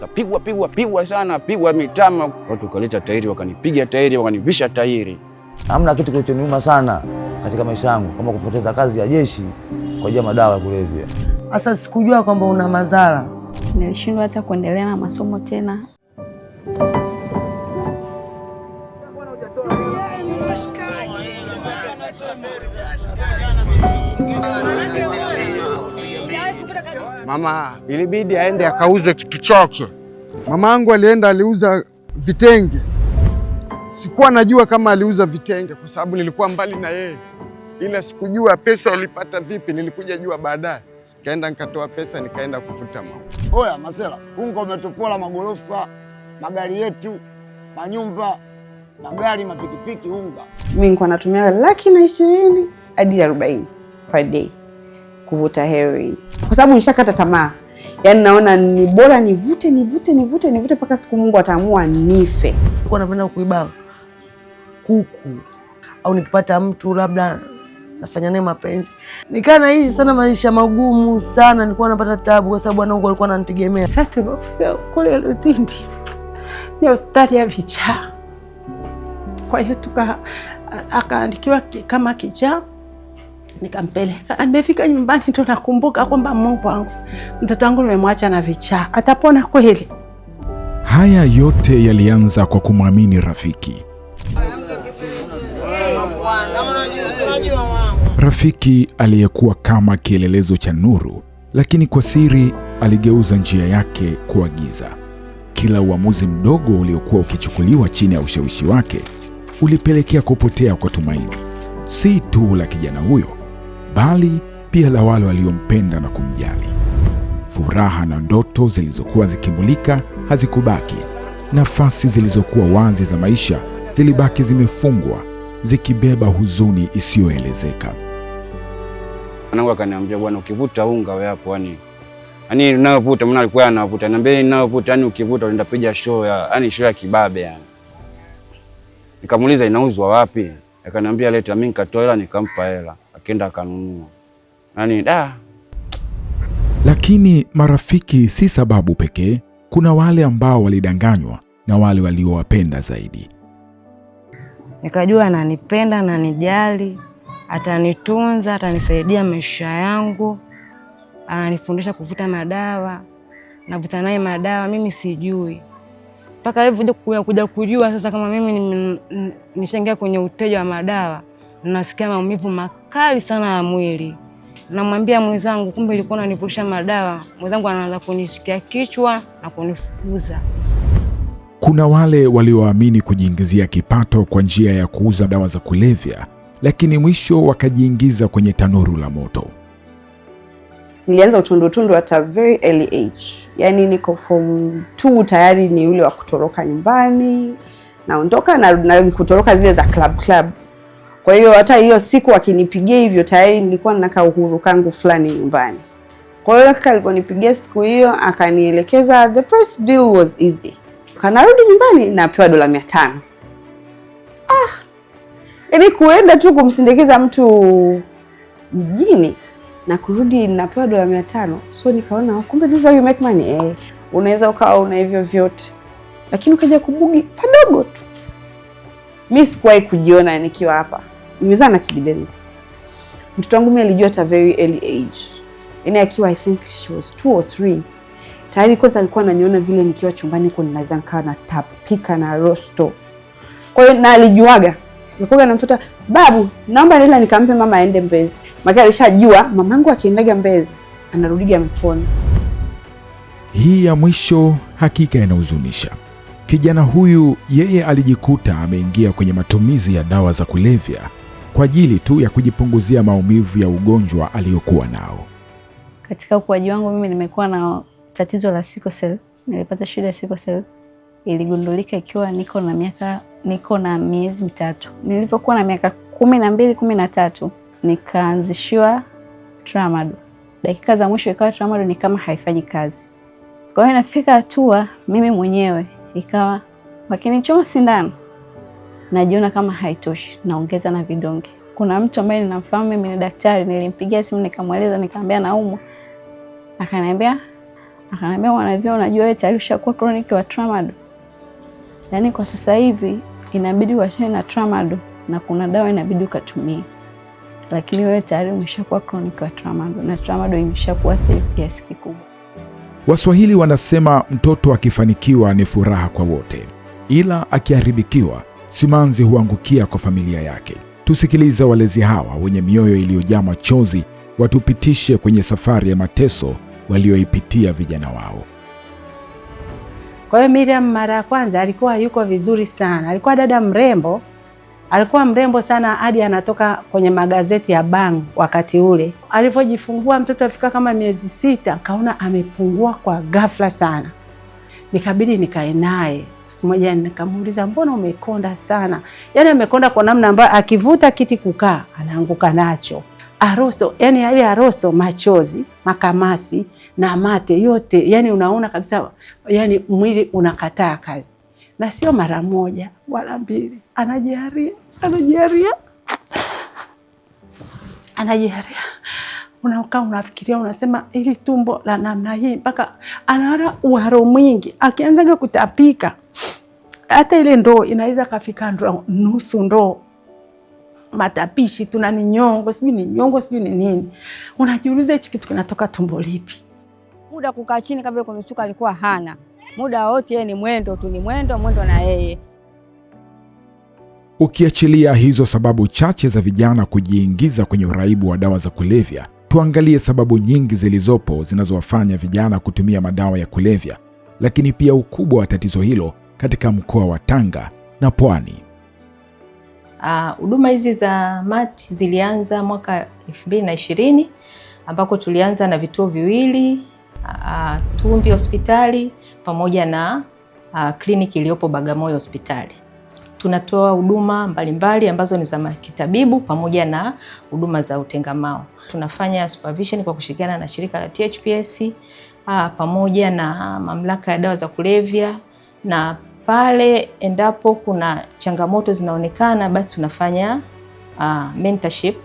Nikapigwa pigwa pigwa sana, pigwa mitama. Watu wakaleta tairi, wakanipiga tairi, wakanivisha tairi. Hamna kitu kilichoniuma sana katika maisha yangu kama kupoteza kazi ya jeshi kwa ajili ya madawa ya kulevya. Sasa sikujua kwamba una madhara. Nilishindwa hata kuendelea na masomo tena. Mama ilibidi aende akauze kitu chake. Mama yangu alienda aliuza vitenge. Sikuwa najua kama aliuza vitenge kwa sababu nilikuwa mbali na yeye, ila sikujua pesa alipata vipi. Nilikuja jua baadaye, nikaenda nikatoa pesa nikaenda kuvuta maua. Oya masela, unga umetupola magorofa, magari yetu, manyumba, magari, mapikipiki, unga. Mimi nilikuwa natumia 120,000 hadi 40 per day kuvuta heroin, kwa sababu nishakata tamaa. Yaani naona ni bora nivute nivute nivute nivute mpaka siku Mungu ataamua nife. Nilikuwa napenda kuiba kuku au nikipata mtu labda nafanya naye mapenzi. Nikaa naishi sana maisha magumu sana, nilikuwa napata tabu kwa sababu bwanangu alikuwa ananitegemea. Sasa tulipofika kule Lutindi ni hospitali ya vichaa, kwa hiyo tuka akaandikiwa kama kichaa, nikampeleka. Nimefika nyumbani ndo nakumbuka kwamba Mungu wangu, mtoto wangu nimemwacha na vichaa, atapona kweli? Haya yote yalianza kwa kumwamini rafiki. Rafiki aliyekuwa kama kielelezo cha nuru, lakini kwa siri aligeuza njia yake kuwa giza. Kila uamuzi mdogo uliokuwa ukichukuliwa chini ya ushawishi wake ulipelekea kupotea kwa tumaini, si tu la kijana huyo, bali pia la wale waliompenda na kumjali. Furaha na ndoto zilizokuwa zikimulika hazikubaki. Nafasi zilizokuwa wazi za maisha zilibaki zimefungwa, zikibeba huzuni isiyoelezeka. Mwanangu akaniambia, bwana, ukivuta unga wewe hapo yani unayovuta, maana alikuwa anavuta. Niambia ninayovuta, yani ukivuta unaenda piga show ya yani show ya kibabe yani. Nikamuuliza inauzwa wapi? Akaniambia leta, mimi nikatoa hela nikampa hela. Akaenda akanunua. Yani da. Lakini marafiki si sababu pekee. Kuna wale ambao walidanganywa na wale waliowapenda zaidi. Nikajua ananipenda, ananijali, atanitunza, atanisaidia maisha yangu, ananifundisha kuvuta madawa, navuta naye madawa, mimi sijui mpaka alivyokuja kuja kujua sasa kama mimi nishaingia kwenye uteja wa madawa, nasikia maumivu makali sana ya mwili. Namwambia mwenzangu, kumbe ilikuwa unanivutisha madawa. Mwenzangu anaanza kunishikia kichwa na kunifukuza. Kuna wale walioamini kujiingizia kipato kwa njia ya kuuza dawa za kulevya, lakini mwisho wakajiingiza kwenye tanuru la moto. Nilianza utundu at a very early age. Yaani niko form 2 tayari ni yule wa kutoroka nyumbani, naondoka na kutoroka zile za club club. Kwa hiyo hata hiyo siku akinipigia hivyo tayari nilikuwa nina uhuru kangu fulani nyumbani. Kwa hiyo kaka aliponipigia siku hiyo akanielekeza, the first deal was easy. Kanarudi nyumbani napewa $500. Yaani kuenda tu kumsindikiza mtu mjini na kurudi napewa $500. So nikaona kumbe this is how you make money. Unaweza ukawa una hivyo vyote, lakini ukaja kubugi padogo tu. Mimi sikuwahi kujiona nikiwa hapa. Nimezaa na Chidi Benz. Mtoto wangu mimi alijua at a very early age. Yaani akiwa I think she was 2 or 3. Tayari kwanza alikuwa ananiona vile nikiwa chumbani huko ninaweza nikawa natapika na rosto. Kwa hiyo na alijuaga. Nilikuwa namfuata, babu, naomba nenda nikampe mama aende Mbezi. Maana alishajua mamangu akiendaga Mbezi anarudiga amepona. Hii ya mwisho hakika inahuzunisha. Kijana huyu yeye alijikuta ameingia kwenye matumizi ya dawa za kulevya kwa ajili tu ya kujipunguzia maumivu ya ugonjwa aliyokuwa nao. Katika ukuaji wangu mimi nimekuwa na tatizo la sickle cell. Nilipata shida ya sickle cell, iligundulika ikiwa niko na miezi 3. Nilipokuwa na miaka 12, 13 nikaanzishiwa tramadol. Dakika za mwisho ikawa tramadol ni kama haifanyi kazi. Kwa hiyo inafika hatua mimi mwenyewe ikawa wakinichoma sindano najiona kama haitoshi, naongeza na vidonge. Kuna mtu ambaye ninamfahamu mimi ni daktari, nilimpigia simu nikamweleza, nikamwambia naumwa. Akaniambia Akaniambia, "Mwanavyo, unajua wewe tayari ushakuwa chronic wa tramadol. Yaani kwa sasa hivi inabidi uachane na tramadol na kuna dawa inabidi ukatumie. Lakini wewe tayari umeshakuwa chronic wa tramadol na tramadol imeshakuathiri kiasi kikubwa." Waswahili wanasema mtoto akifanikiwa ni furaha kwa wote, ila akiharibikiwa simanzi huangukia kwa familia yake. Tusikilize walezi hawa wenye mioyo iliyojaa machozi watupitishe kwenye safari ya mateso walioipitia vijana wao. Kwa hiyo Miriam mara ya kwanza alikuwa yuko vizuri sana, alikuwa dada mrembo, alikuwa mrembo sana hadi anatoka kwenye magazeti ya Bang wakati ule. Alivyojifungua mtoto afika kama miezi 6, kaona amepungua kwa ghafla sana. Nikabidi nikae naye siku moja, nikamuuliza mbona umekonda sana? Yaani amekonda kwa namna ambayo akivuta kiti kukaa anaanguka nacho. Arosto, yani ile arosto, machozi, makamasi na mate yote, yani unaona kabisa, yani mwili unakataa kazi. Na sio mara moja wala mbili, anajiharia, anajiharia, anajiharia. Unakaa unafikiria, unasema ili tumbo la namna hii, mpaka anaona uharo mwingi, akianzaga kutapika hata ile ndoo inaweza kafika ndoo, nusu ndoo matapishi, tuna ni nyongo, sijui ni nyongo, sijui ni nini. Unajiuliza hichi kitu kinatoka tumbo lipi? Muda kukaa chini kabla kunisuka alikuwa hana muda wote, yeye ni mwendo tu, ni mwendo mwendo na yeye. Ukiachilia hizo sababu chache za vijana kujiingiza kwenye uraibu wa dawa za kulevya, tuangalie sababu nyingi zilizopo zinazowafanya vijana kutumia madawa ya kulevya, lakini pia ukubwa wa tatizo hilo katika mkoa wa Tanga na Pwani. Huduma hizi za MAT zilianza mwaka 2020 ambako tulianza na vituo viwili, Tumbi hospitali pamoja na kliniki iliyopo Bagamoyo hospitali. Tunatoa huduma mbalimbali ambazo ni za kitabibu pamoja na huduma za utengamao. Tunafanya supervision kwa kushirikiana na shirika la THPS pamoja na mamlaka ya dawa za kulevya, na pale endapo kuna changamoto zinaonekana, basi tunafanya mentorship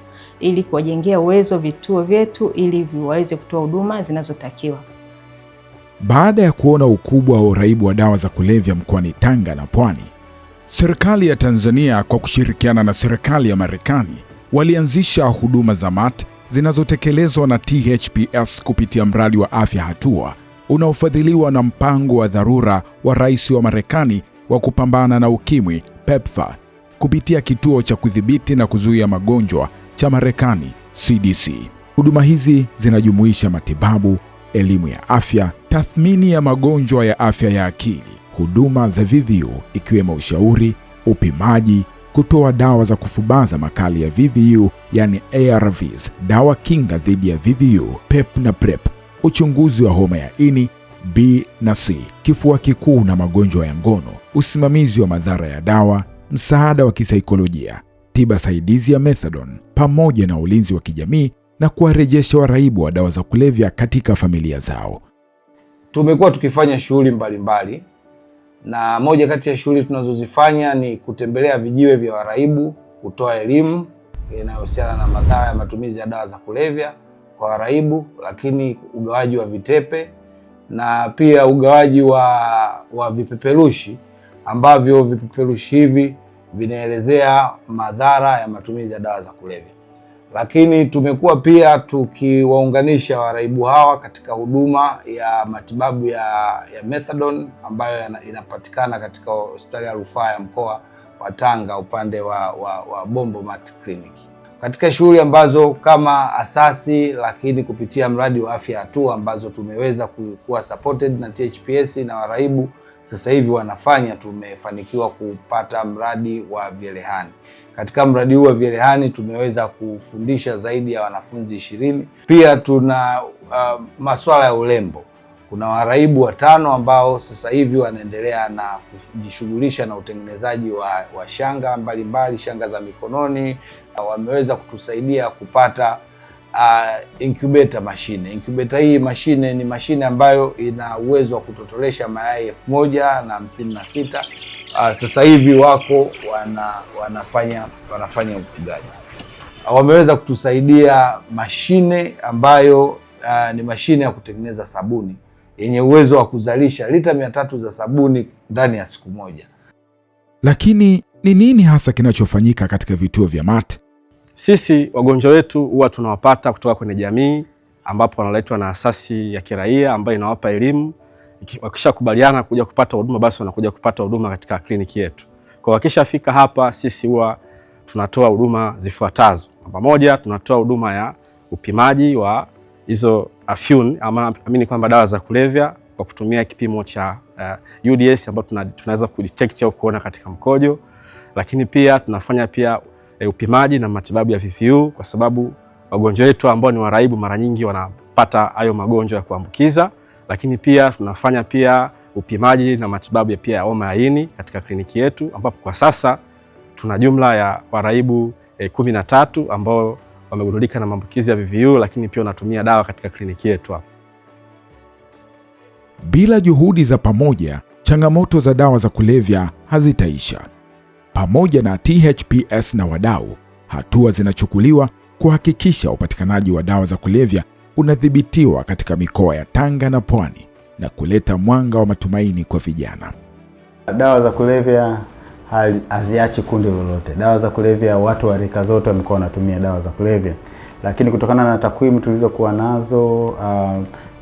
ili kuwajengea uwezo vituo vyetu ili viweze kutoa huduma zinazotakiwa. Baada ya kuona ukubwa wa uraibu wa dawa za kulevya mkoani Tanga na Pwani, serikali ya Tanzania kwa kushirikiana na serikali ya Marekani walianzisha huduma za MAT zinazotekelezwa na THPS kupitia mradi wa Afya Hatua unaofadhiliwa na mpango wa dharura wa Rais wa Marekani wa kupambana na ukimwi PEPFAR kupitia kituo cha kudhibiti na kuzuia magonjwa cha Marekani CDC. Huduma hizi zinajumuisha matibabu, elimu ya afya, tathmini ya magonjwa ya afya ya akili, huduma za VVU ikiwemo ushauri, upimaji, kutoa dawa za kufubaza makali ya VVU yani ARVs, dawa kinga dhidi ya VVU, PEP na PrEP, uchunguzi wa homa ya ini B na C, kifua kikuu na magonjwa ya ngono, usimamizi wa madhara ya dawa, msaada wa kisaikolojia, tiba saidizi ya methadone, pamoja na ulinzi wa kijamii na kuwarejesha waraibu wa dawa za kulevya katika familia zao. Tumekuwa tukifanya shughuli mbalimbali, na moja kati ya shughuli tunazozifanya ni kutembelea vijiwe vya waraibu, kutoa elimu inayohusiana na madhara ya matumizi ya dawa za kulevya kwa waraibu, lakini ugawaji wa vitepe na pia ugawaji wa vipeperushi ambavyo vipeperushi hivi vinaelezea madhara ya matumizi ya dawa za kulevya. Lakini tumekuwa pia tukiwaunganisha waraibu hawa katika huduma ya matibabu ya methadone ambayo inapatikana katika hospitali ya rufaa ya mkoa wa Tanga upande wa Bombo Mat Clinic. Katika shughuli ambazo kama asasi lakini kupitia mradi wa Afya Hatua ambazo tumeweza kuwa supported na THPS na waraibu sasa hivi wanafanya, tumefanikiwa kupata mradi wa vyelehani. Katika mradi huu wa vyelehani tumeweza kufundisha zaidi ya wanafunzi 20. Pia tuna masuala ya urembo. Kuna waraibu 5 ambao sasa hivi wanaendelea na kujishughulisha na utengenezaji wa shanga mbalimbali, shanga za mikononi. Wameweza kutusaidia kupata incubator mashine. Incubator hii mashine ni mashine ambayo ina uwezo wa kutotolesha mayai 1056. Sasa hivi wako wanafanya ufugaji. Wameweza kutusaidia mashine ambayo ni mashine ya kutengeneza sabuni yenye uwezo wa kuzalisha lita 300 za sabuni ndani ya siku moja. Lakini ni nini hasa kinachofanyika katika vituo vya MAT? Sisi wagonjwa wetu huwa tunawapata kutoka kwenye jamii, ambapo wanaletwa na asasi ya kiraia ambayo inawapa elimu. Wakishakubaliana kuja kupata huduma, basi wanakuja kupata huduma katika kliniki yetu. Kwa wakishafika hapa, sisi huwa tunatoa huduma zifuatazo. Namba moja, tunatoa huduma ya upimaji wa hizo afyun ama amini kwamba dawa za kulevya kwa kutumia kipimo cha UDS ambapo tunaweza kudetect au kuona katika mkojo. Lakini pia tunafanya pia upimaji na matibabu ya VVU kwa sababu wagonjwa wetu ambao ni waraibu mara nyingi wanapata hayo magonjwa ya kuambukiza. Lakini pia tunafanya pia upimaji na matibabu ya pia ya homa ya ini katika kliniki yetu, ambapo kwa sasa tuna jumla ya waraibu 13 ambao wamegundulika na maambukizi ya VVU, lakini pia wanatumia dawa katika kliniki yetu hapa. Bila juhudi za pamoja, changamoto za dawa za kulevya hazitaisha. Pamoja na THPS na wadau, hatua zinachukuliwa kuhakikisha upatikanaji wa dawa za kulevya unadhibitiwa katika mikoa ya Tanga na Pwani na kuleta mwanga wa matumaini kwa vijana. Dawa za kulevya haziachi kundi lolote. Dawa za kulevya, watu wa rika zote wamekuwa wanatumia dawa za kulevya, lakini kutokana na takwimu tulizokuwa nazo,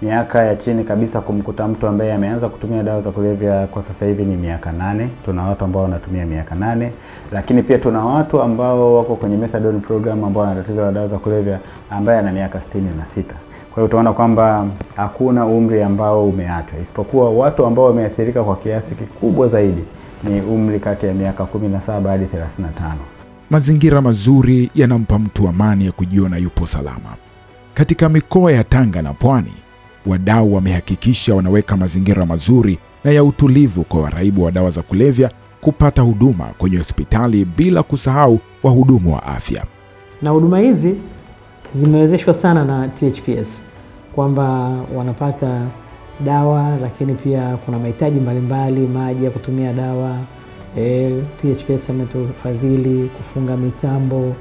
miaka ya chini kabisa kumkuta mtu ambaye ameanza kutumia dawa za kulevya kwa sasa hivi ni miaka 8. Tuna watu ambao wanatumia miaka 8, lakini pia tuna watu ambao wako kwenye methadone program ambao wana tatizo la dawa za kulevya ambaye ana miaka 66. Kwa hiyo utaona kwamba hakuna umri ambao umeachwa, isipokuwa watu ambao wameathirika kwa kiasi kikubwa zaidi ni umri kati ya miaka 17 hadi 35. Mazingira mazuri yanampa mtu amani ya kujiona yupo salama. Katika mikoa ya Tanga na Pwani, wadau wamehakikisha wanaweka mazingira mazuri na ya utulivu kwa waraibu wa dawa za kulevya kupata huduma kwenye hospitali, bila kusahau wahudumu wa afya. Na huduma hizi zimewezeshwa sana na THPS kwamba wanapata dawa, lakini pia kuna mahitaji mbalimbali, maji ya kutumia dawa. THPS ametufadhili kufunga mitambo,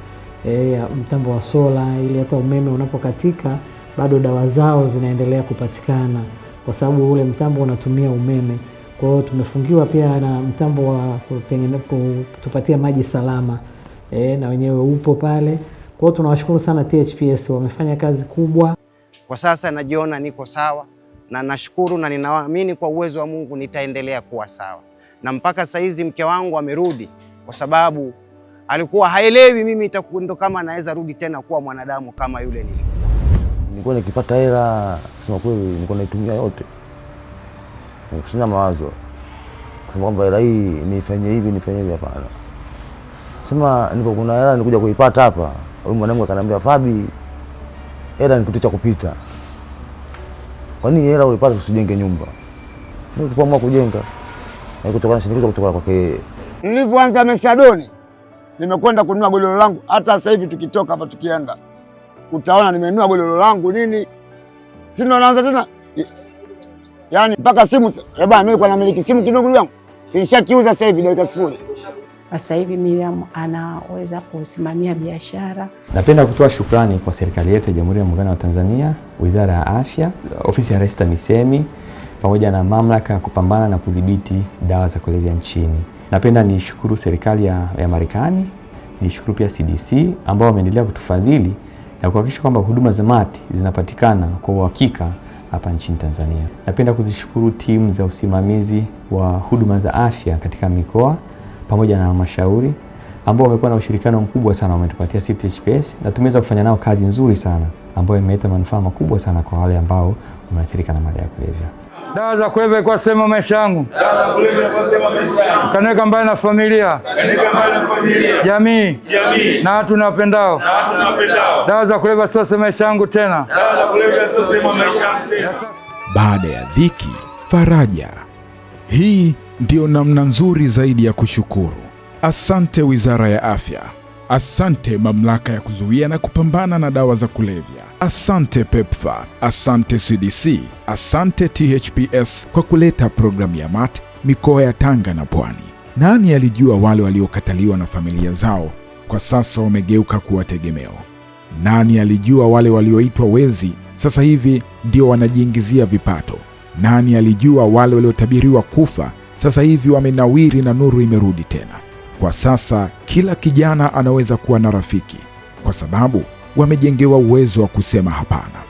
mtambo wa sola ili hata umeme unapokatika bado dawa zao zinaendelea kupatikana, kwa sababu ule mtambo unatumia umeme. Kwa hiyo tumefungiwa pia na mtambo wa kutupatia maji salama, na wenyewe upo pale. Kwa hiyo tunawashukuru sana THPS, wamefanya kazi kubwa. Kwa sasa najiona niko sawa na nashukuru na ninaamini kwa uwezo wa Mungu nitaendelea kuwa sawa. Na mpaka saizi mke wangu amerudi, kwa sababu alikuwa haelewi mimi ndo kama naweza rudi tena kuwa mwanadamu kama yule nilikuwa. Nilikuwa nikipata hela, kusema kweli nilikuwa naitumia yote. Sina mawazo kusema kwamba hela hii nifanye hivi nifanye hivi, hapana. Sema niko kuna hela nikuja kuipata hapa. Huyu mwanangu akaniambia, Fabi, hela ni kitu cha kupita. Kwa nini hela ulipata usijenge nyumba? Mimi nilipoamua kujenga na kutokana na shinikizo kutoka kwake. Nilipoanza methadone nimekwenda kununua godoro langu. Hata sasa hivi tukitoka hapa tukienda utaona nimenunua godoro langu nini. Si ndo naanza tena? Yaani mpaka simu bwana, mimi kwa namiliki simu kidogo yangu. Si nishakiuza sasa hivi dakika 0. Sasa hivi Miriam anaweza kusimamia biashara. Napenda kutoa shukrani kwa serikali yetu ya Jamhuri ya Muungano wa Tanzania, Wizara ya Afya, Ofisi ya Rais TAMISEMI pamoja na Mamlaka ya Kupambana na Kudhibiti Dawa za Kulevya nchini. Napenda nishukuru serikali ya Marekani, nishukuru pia CDC ambao wameendelea kutufadhili na kuhakikisha kwamba huduma za MAT zinapatikana kwa uhakika hapa nchini Tanzania. Napenda kuzishukuru timu za usimamizi wa huduma za afya katika mikoa pamoja na halmashauri ambao wamekuwa na ushirikiano mkubwa sana, wametupatia THPS na tumeweza kufanya nao kazi nzuri sana ambayo imeleta manufaa makubwa sana kwa wale ambao wameathirika na madawa ya kulevya. Dawa za kulevya kwa sema maisha yangu. Dawa za kulevya kwa sema maisha yangu. Kaniweka mbali na familia. Kaniweka mbali na familia. Jamii. Jamii. Na watu niwapendao. Na watu niwapendao. Dawa za kulevya sio sema maisha yangu tena. Dawa za kulevya sio sema maisha yangu tena. Baada ya dhiki, faraja. Hii ndiyo namna nzuri zaidi ya kushukuru. Asante Wizara ya Afya. Asante Mamlaka ya Kuzuia na Kupambana na Dawa za Kulevya. Asante PEPFAR. Asante CDC. Asante THPS kwa kuleta programu ya MAT mikoa ya Tanga na Pwani. Nani alijua wale waliokataliwa na familia zao kwa sasa wamegeuka kuwa tegemeo? Nani alijua wale walioitwa wezi sasa hivi ndio wanajiingizia vipato? Nani alijua wale waliotabiriwa kufa sasa hivi wamenawiri na nuru imerudi tena? Kwa sasa kila kijana anaweza kuwa na rafiki kwa sababu wamejengewa uwezo wa kusema hapana.